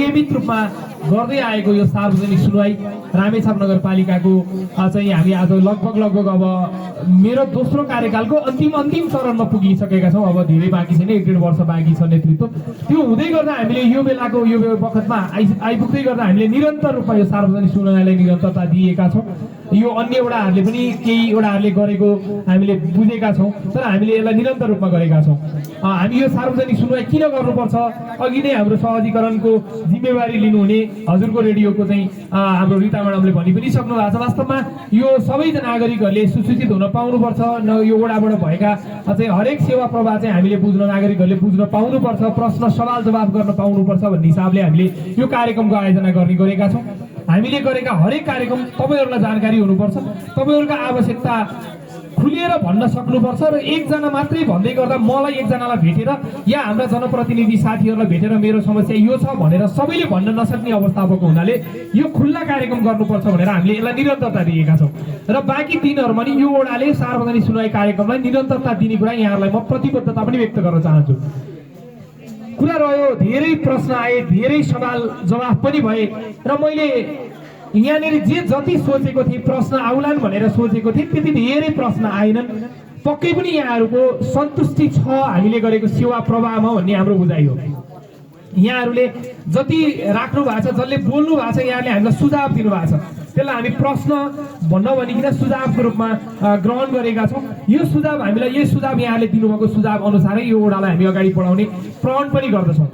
नियमित रूपमा गर्दै आएको यो सार्वजनिक सुनवाई रामेछाप नगरपालिकाको चाहिँ हामी आज लगभग अब मेरो दोस्रो कार्यकालको अन्तिम चरणमा पुगिसकेका छौँ। अब धेरै बाँकी छैन, 1.5 वर्ष बाँकी छ नेतृत्व। त्यो हुँदै गर्दा हामीले यो बेलाको यो वखतमा आइपुग्दै गर्दा हामीले निरन्तर रूपमा यो सार्वजनिक सुनवाईलाई निरन्तरता दिएका छौँ। यो अन्य वडाहरूले पनि केही वडाहरूले गरेको हामीले बुझेका छौँ, तर हामीले यसलाई निरन्तर रूपमा गरेका छौँ। हामी यो सार्वजनिक सुनवाई किन गर्नुपर्छ, अघि नै हाम्रो सहजीकरणको जिम्मेवारी लिनुहुने हजुरको रेडियोको चाहिँ हाम्रो रिता म्याडमले भनि पनि सक्नु भएको छ। वास्तवमा यो सबै नागरिकहरूले सुसूचित हुन पाउनुपर्छ। यो वडाबाट भएका चाहिँ हरेक सेवा प्रवाह चाहिँ हामीले बुझ्न, नागरिकहरूले बुझ्न पाउनुपर्छ, प्रश्न सवाल जवाब गर्न पाउनुपर्छ भन्ने हिसाबले हामीले यो कार्यक्रमको आयोजना गरेका छौँ। हामीले गरेका हरेक कार्यक्रम तपाईँहरूलाई जानकारी हुनुपर्छ, तपाईँहरूका आवश्यकता खुलेर भन्न सक्नुपर्छ र एकजना मात्रै भन्दै गर्दा मलाई एकजनालाई भेटेर या हाम्रा जनप्रतिनिधि साथीहरूलाई भेटेर मेरो समस्या यो छ भनेर सबैले भन्न नसक्ने अवस्था भएको हुनाले यो खुल्ला कार्यक्रम गर्नुपर्छ भनेर हामीले यसलाई निरन्तरता दिएका छौँ। र बाँकी दिनहरूमा नि यो वडाले सार्वजनिक सुनवाई कार्यक्रमलाई निरन्तरता दिने कुरा यहाँहरूलाई म प्रतिबद्धता पनि व्यक्त गर्न चाहन्छु। कुरा रह्यो, धेरै प्रश्न आए, धेरै सवाल जवाफ पनि भए र मैले यहाँनिर जति सोचेको थिएँ प्रश्न आउलान् भनेर सोचेको थिएँ त्यति धेरै प्रश्न आएनन्। पक्कै पनि यहाँहरूको सन्तुष्टि छ हामीले गरेको सेवा प्रवाहमा भन्ने हाम्रो बुझाइ हो। यहाँहरूले जति राख्नु भएको छ, जसले बोल्नु भएको छ, यहाँले हामीलाई सुझाव दिनुभएको छ, त्यसलाई हामी प्रश्न भन्न भनिकन सुझावको रूपमा ग्रहण गरेका छौँ। यो सुझाव हामीलाई, यही सुझाव यहाँले दिनुभएको सुझाव अनुसारै यो वडालाई हामी अगाडि बढाउने प्रण पनि गर्दछौँ।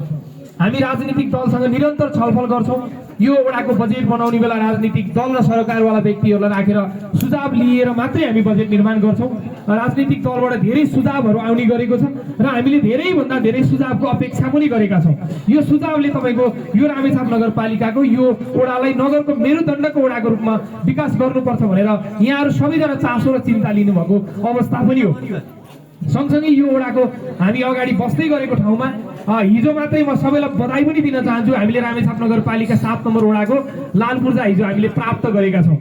हामी राजनीतिक दलसँग निरन्तर छलफल गर्छौँ। यो वडाको बजेट बनाउने बेला राजनीतिक दल र सरकारवाला व्यक्तिहरूलाई राखेर सुझाव लिएर मात्रै हामी बजेट निर्माण गर्छौँ। राजनीतिक दलबाट धेरै सुझावहरू आउने गरेको छ र हामीले धेरैभन्दा धेरै सुझावको अपेक्षा पनि गरेका छौँ। यो सुझावले तपाईँको यो रामेछाप नगरपालिकाको यो वडालाई नगरको मेरुदण्डको वडाको रूपमा विकास गर्नुपर्छ भनेर यहाँहरू सबैजना चासो र चिन्ता लिनुभएको अवस्था पनि हो। सँगसँगै यो वडाको हामी अगाडि बस्दै गरेको ठाउँमा हिजो मात्रै म सबैलाई बधाई पनि दिन चाहन्छु। हामीले रामेछाप नगरपालिका 7 नम्बर वडाको लाल पूर्जा हिजो हामीले प्राप्त गरेका छौँ।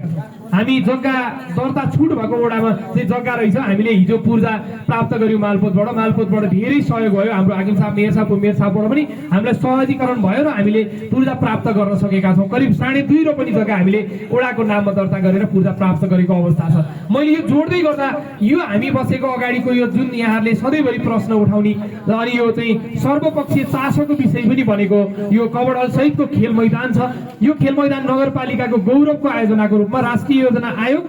हामी जग्गा दर्ता छुट भएको वडामा चाहिँ जग्गा रहेछ, हामीले हिजो पूर्जा प्राप्त गर्यौँ मालपोतबाट धेरै सहयोग भयो। हाम्रो हाकिम साहब, मेयर साहबबाट पनि हामीलाई सहजीकरण भयो र हामीले पूर्जा प्राप्त गर्न सकेका छौँ। करिब 2.5 रोपनी जग्गा हामीले वडाको नाममा दर्ता गरेर पूर्जा प्राप्त गरेको अवस्था छ। मैले यो जोड्दै गर्दा यो हामी बसेको अगाडिको यो जुन यहाँहरूले सधैँभरि प्रश्न उठाउने अनि यो चाहिँ सर्वपक्षीय चासोको विषय पनि भनेको यो कबडल सहितको खेल मैदान छ। यो खेल मैदान नगरपालिकाको गौरवको आयोजनाको रूपमा राष्ट्रिय योजना आयोग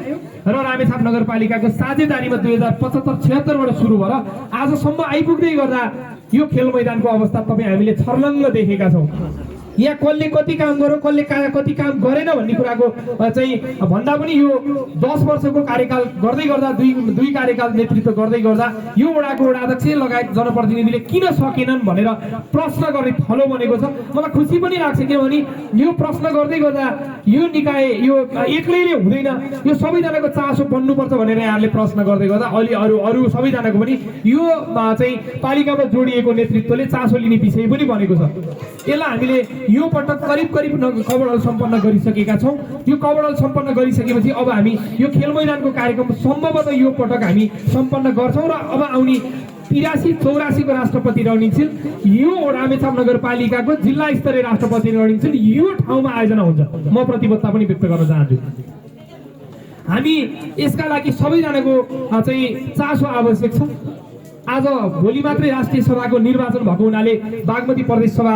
र रामेछाप नगरपालिकाको साझेदारीमा 2075-76बाट सुरु भएर आजसम्म आइपुग्दै गर्दा यो खेल मैदानको अवस्था तपाईँ हामीले छर्लङ्ग देखेका छौँ। यहाँ कसले कति काम गर्यो, कसले कति काम गरेन भन्ने कुराको चाहिँ भन्दा पनि यो 10 वर्षको कार्यकाल गर्दै गर्दा दुई कार्यकाल नेतृत्व गर्दै गर्दा यो वडाको वडाध्यक्ष लगायत जनप्रतिनिधिले किन सकेनन् भनेर प्रश्न गर्ने थलो बनेको छ। मलाई खुसी पनि लाग्छ, किनभने यो प्रश्न गर्दै गर्दा यो निकाय यो एक्लैले हुँदैन, यो सबैजनाको चासो बन्नुपर्छ भनेर यहाँहरूले प्रश्न गर्दै गर्दा अलि अरू सबैजनाको पनि यो चाहिँ पालिकामा जोडिएको नेतृत्वले चासो लिने विषय पनि बनेको छ। यसलाई हामीले यो पटक करिब कबडल सम्पन्न गरिसकेका छौँ। यो कबडल सम्पन्न गरिसकेपछि अब हामी यो खेल मैदानको कार्यक्रम सम्भवतः यो पटक हामी सम्पन्न गर्छौँ र अब आउने 83-84 को राष्ट्रपति रणनीतिशील यो रामेछाप नगरपालिकाको जिल्ला स्तरीय राष्ट्रपति रणनीतिशील यो ठाउँमा आयोजना हुन्छ। म प्रतिबद्धता पनि व्यक्त गर्न चाहन्छु। हामी यसका लागि सबैजनाको चाहिँ चासो आवश्यक छ। आज भोलि मात्रै राष्ट्रिय सभाको निर्वाचन भएको हुनाले बागमती प्रदेशमा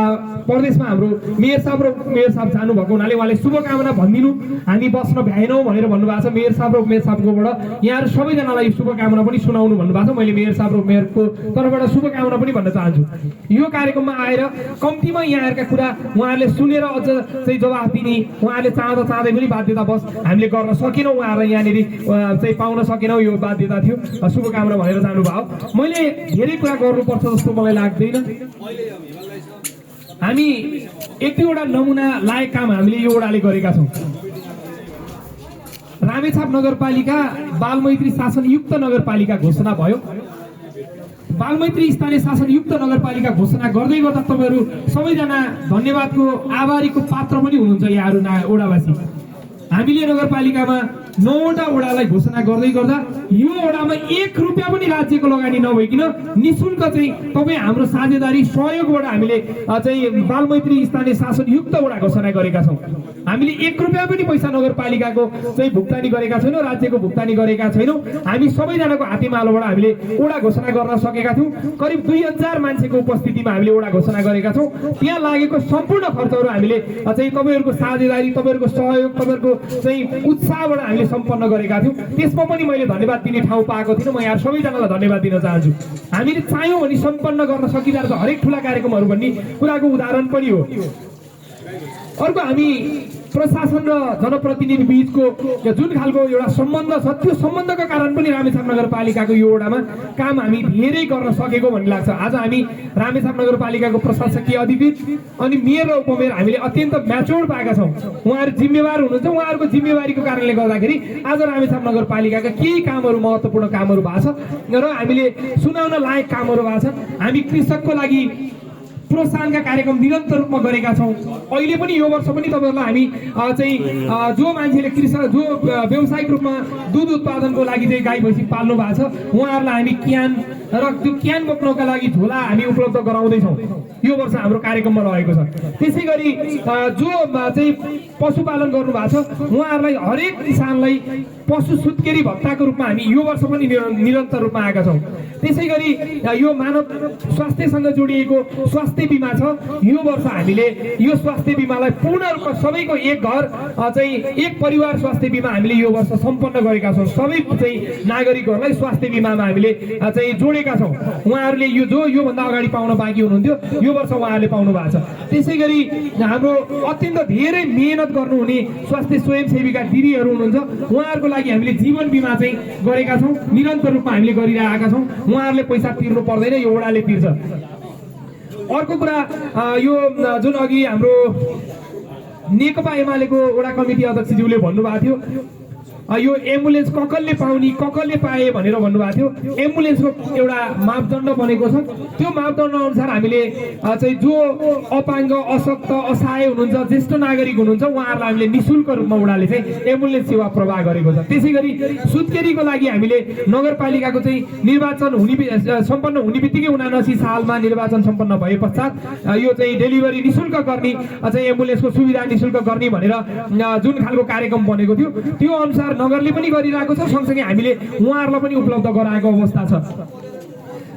हाम्रो मेयर साहब जानुभएको हुनाले उहाँले शुभकामना भनिदिनु, हामी बस्न भ्याएनौँ भनेर भन्नुभएको छ। मेयर साहबकोबाट यहाँहरू सबैजनालाई शुभकामना पनि सुनाउनु भन्नुभएको छ। मैले मेयर मेयरको तर्फबाट शुभकामना पनि भन्न चाहन्छु। यो कार्यक्रममा आएर कम्तीमा यहाँहरूका कुरा उहाँहरूले सुनेर अझ चाहिँ जवाफ दिने, उहाँहरूले चाहँदै पनि बाध्यता बस हामीले गर्न सकेनौँ, उहाँहरूलाई यहाँनिर चाहिँ पाउन सकेनौँ, यो बाध्यता थियो। शुभकामना भनेर जानुभयो। मैले धेरै कुरा गर्नुपर्छ जस्तो मलाई लाग्दैन। हामी 1-2वटा नमुना लायक काम हामीले यो वडाले गरेका छौँ। रामेछाप नगरपालिका बालमैत्री शासनयुक्त नगरपालिका घोषणा भयो। बालमैत्री स्थानीय शासनयुक्त नगरपालिका घोषणा गर्दै गर्दा तपाईँहरू सबैजना धन्यवादको आभारीको पात्र पनि हुनुहुन्छ। यहाँहरू वडावासी हामीले नगरपालिकामा 9वटा वडालाई घोषणा गर्दै गर्दा यो वडामा 1 रुपैयाँ पनि राज्यको लगानी नभइकिन निशुल्क चाहिँ तपाईँ हाम्रो साझेदारी सहयोगबाट हामीले चाहिँ बालमैत्री स्थानीय शासनयुक्त वडा घोषणा गरेका छौँ। हामीले 1 रुपैयाँ पनि पैसा नगरपालिकाको चाहिँ भुक्तानी गरेका छैनौँ, राज्यको भुक्तानी गरेका छैनौँ। हामी सबैजनाको हातेमालोबाट हामीले वडा घोषणा गर्न सकेका थियौँ। करिब 2000 मान्छेको उपस्थितिमा हामीले वडा घोषणा गरेका छौँ। त्यहाँ लागेको सम्पूर्ण खर्चहरू हामीले चाहिँ तपाईँहरूको साझेदारी, तपाईँहरूको सहयोग, तपाईँहरूको चाहिँ उत्साहबाट हामीले सम्पन्न गरेका थियौँ। त्यसमा पनि मैले धन्यवाद दिने ठाउँ पाएको थिइनँ। म यहाँ सबैजनालाई धन्यवाद दिन चाहन्छु। हामीले चाह्यौँ भने सम्पन्न गर्न सकिरहेको हरेक ठुला कार्यक्रमहरू भन्ने कुराको उदाहरण पनि हो। अर्को हामी प्रशासन र जनप्रतिनिधि बीचको जुन खालको एउटा सम्बन्ध छ, त्यो सम्बन्धको कारण पनि रामेछाप नगरपालिकाको यो वडामा काम हामी धेरै गर्न सकेको भन्ने लाग्छ। आज हामी रामेछाप नगरपालिकाको प्रशासकीय अधिकृत अनि मेयर र उपमेयर हामीले अत्यन्त म्याच्योर्ड पाएका छौँ। उहाँहरू जिम्मेवार हुनुहुन्छ। उहाँहरूको जिम्मेवारीको कारणले गर्दाखेरि आज रामेछाप नगरपालिकाका केही कामहरू, महत्त्वपूर्ण कामहरू भएको छ र हामीले सुनाउन लायक कामहरू भएको छ। हामी कृषकको लागि प्रोत्साहनका कार्यक्रम निरन्तर रूपमा गरेका छौँ। अहिले पनि यो वर्ष पनि तपाईँहरूलाई हामी चाहिँ जो मान्छेले कृषक, जो व्यावसायिक रूपमा दुध उत्पादनको लागि चाहिँ गाई भैँसी पाल्नु भएको छ, उहाँहरूलाई हामी क्यान र त्यो क्यान बोक्नका लागि झोला हामी उपलब्ध गराउँदैछौँ। यो वर्ष हाम्रो कार्यक्रममा रहेको छ। त्यसै गरी जो चाहिँ पशुपालन गर्नुभएको छ, उहाँहरूलाई हरेक किसानलाई पशु सुत्केरी भत्ताको रूपमा हामी यो वर्ष पनि निरन्तर रूपमा आएका छौँ। त्यसै गरी यो मानव स्वास्थ्यसँग जोडिएको स्वास्थ्य बिमा छ। यो वर्ष हामीले यो स्वास्थ्य बिमालाई पूर्ण रूपमा सबैको एक घर चाहिँ एक परिवार स्वास्थ्य बिमा हामीले यो वर्ष सम्पन्न गरेका छौँ। सबै चाहिँ नागरिकहरूलाई स्वास्थ्य बिमामा हामीले चाहिँ जोडेका छौँ। उहाँहरूले यो जो योभन्दा अगाडि पाउन बाँकी हुनुहुन्थ्यो, यो वर्ष उहाँहरूले पाउनु भएको छ। त्यसै गरी हाम्रो अत्यन्त धेरै मेहनत गर्नुहुने स्वास्थ्य स्वयंसेविका दिदीहरू हुनुहुन्छ, उहाँहरूको लागि हामीले जीवन बिमा चाहिँ गरेका छौँ। निरन्तर रूपमा हामीले गरिरहेका छौँ। उहाँहरूले पैसा तिर्नु पर्दैन, यो वडाले तिर्छ। अर्को कुरा, यो जुन अघि हाम्रो नेकपा एमालेको वडा कमिटी अध्यक्षज्यूले भन्नुभएको थियो, यो एम्बुलेन्स ककलले पाउने, ककलले पाए भनेर भन्नुभएको थियो। एम्बुलेन्सको एउटा मापदण्ड बनेको छ। त्यो मापदण्ड अनुसार हामीले चाहिँ जो अपाङ्ग, अशक्त, असहाय हुनुहुन्छ, ज्येष्ठ नागरिक हुनुहुन्छ, उहाँहरूलाई हामीले निःशुल्क रूपमा वडाले चाहिँ एम्बुलेन्स सेवा प्रवाह गरेको छ। त्यसै गरी सुत्केरीको लागि हामीले नगरपालिकाको चाहिँ निर्वाचन सम्पन्न हुने बित्तिकै 79 सालमा निर्वाचन सम्पन्न भए पश्चात यो चाहिँ डेलिभरी निःशुल्क गर्ने, चाहिँ एम्बुलेन्सको सुविधा निःशुल्क गर्ने भनेर जुन खालको कार्यक्रम बनेको थियो, त्यो अनुसार नगरले पनि गरिरहेको छ। सँगसँगै हामीले उहाँहरूलाई पनि उपलब्ध गराएको अवस्था छ।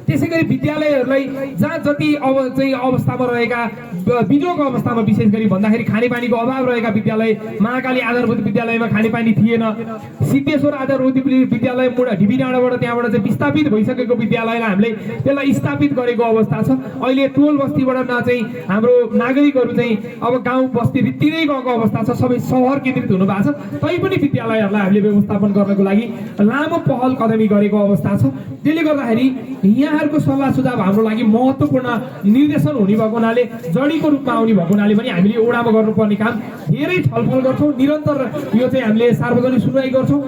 त्यसै गरी विद्यालयहरूलाई जहाँ जति चाहिँ अवस्थामा रहेका, बिजोको अवस्थामा विशेष गरी भन्दाखेरि खानेपानीको अभाव रहेका विद्यालय, महाकाली आधारभूत विद्यालयमा खानेपानी थिएन, सिद्धेश्वर आधारभूत विद्यालय ढिबी डाँडाबाट त्यहाँबाट चाहिँ विस्थापित भइसकेको विद्यालयलाई हामीले त्यसलाई स्थापित गरेको अवस्था छ। अहिले टोल बस्तीबाट चाहिँ हाम्रो नागरिकहरू चाहिँ अब गाउँ बस्ती भित्तिरै गएको अवस्था छ। सबै सहर केन्द्रित हुनु भएको छ। तैपनि विद्यालयहरूलाई हामीले व्यवस्थापन गर्नको लागि लामो पहल कदमी गरेको अवस्था छ। त्यसले गर्दाखेरि यहाँहरूको सल्लाह सुझाव हाम्रो लागि महत्त्वपूर्ण निर्देशन हुने भएको हुनाले, जडीको रूपमा आउने भएको हुनाले पनि हामीले वडामा गर्नुपर्ने काम धेरै छलफल गर्छौँ। निरन्तर यो चाहिँ हामीले सार्वजनिक सुनवाई गर्छौँ।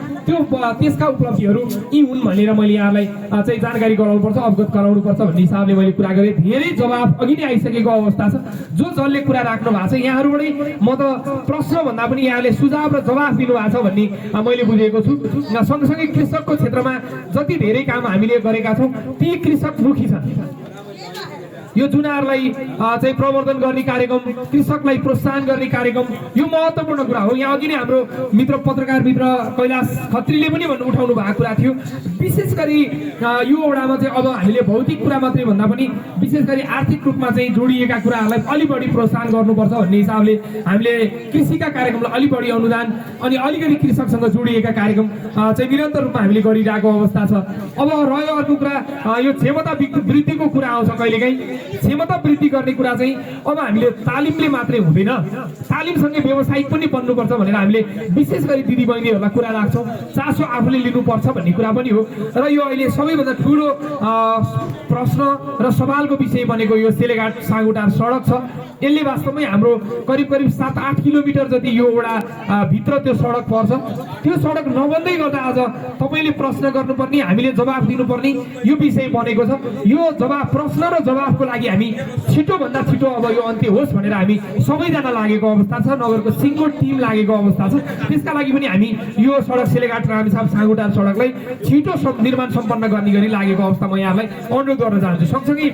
त्यसका उपलब्धिहरू यी हुन् भनेर मैले यहाँलाई चाहिँ जानकारी गराउनुपर्छ, अवगत गराउनुपर्छ भन्ने हिसाबले मैले कुरा गरेँ। धेरै जवाफ अघि नै आइसकेको अवस्था छ। जो जसले कुरा राख्नु भएको छ, यहाँहरूबाटै म त प्रश्न भन्दा पनि यहाँले सुझाव र जवाफ दिनुभएको छ भन्ने मैले बुझेको छु। सँगसँगै कृषकको क्षेत्रमा जति धेरै काम हामीले गरेका छौँ, ती कृषकमुखी छन्। यो जुनारलाई चाहिँ प्रवर्धन गर्ने कार्यक्रम, कृषकलाई प्रोत्साहन गर्ने कार्यक्रम, यो महत्त्वपूर्ण कुरा हो। यहाँ अघि नै हाम्रो मित्र पत्रकार मित्र कैलाश खत्रीले पनि उठाउनु भएको कुरा थियो। विशेष गरी यो वडामा चाहिँ अब हामीले भौतिक कुरा मात्रै भन्दा पनि विशेष गरी आर्थिक रूपमा चाहिँ जोडिएका कुराहरूलाई अलि बढी प्रोत्साहन गर्नुपर्छ भन्ने हिसाबले हामीले कृषिका कार्यक्रमलाई अलि बढी अनुदान अनि अलिकति कृषकसँग जोडिएका कार्यक्रम चाहिँ निरन्तर रूपमा हामीले गरिरहेको अवस्था छ। अब रह्यो अर्को कुरा, यो क्षमता वृद्धिको कुरा आउँछ कहिलेकाहीँ। क्षमता वृद्धि गर्ने कुरा चाहिँ अब हामीले तालिमले मात्रै हुँदैन, तालिमसँगै व्यावसायिक पनि बन्नुपर्छ भनेर हामीले विशेष गरी दिदीबहिनीहरूलाई कुरा राख्छौँ। चासो आफूले लिनुपर्छ भन्ने कुरा पनि हो। र यो अहिले सबैभन्दा ठुलो प्रश्न र सवालको विषय बनेको यो सेलेघाट साँगुटार सडक छ। यसले वास्तवमै हाम्रो करिब 7-8 किलोमिटर जति यो वडा भित्र त्यो सडक पर्छ। त्यो सडक नबन्दै गर्दा आज तपाईँले प्रश्न गर्नुपर्ने, हामीले जवाफ दिनुपर्ने यो विषय बनेको छ। यो जवाफ, प्रश्न र जवाफको लागि हामी छिटोभन्दा छिटो अब यो अन्त्य होस् भनेर हामी सबैजना लागेको अवस्था छ, नगरको सिङ्गो टिम लागेको अवस्था छ। त्यसका लागि पनि हामी यो सडक सिलेघाट रामेछाप साँगुटार सडकलाई छिटो निर्माण सम्पन्न गर्ने गरी लागेको अवस्था म यहाँलाई अनुरोध गर्न चाहन्छु। सँगसँगै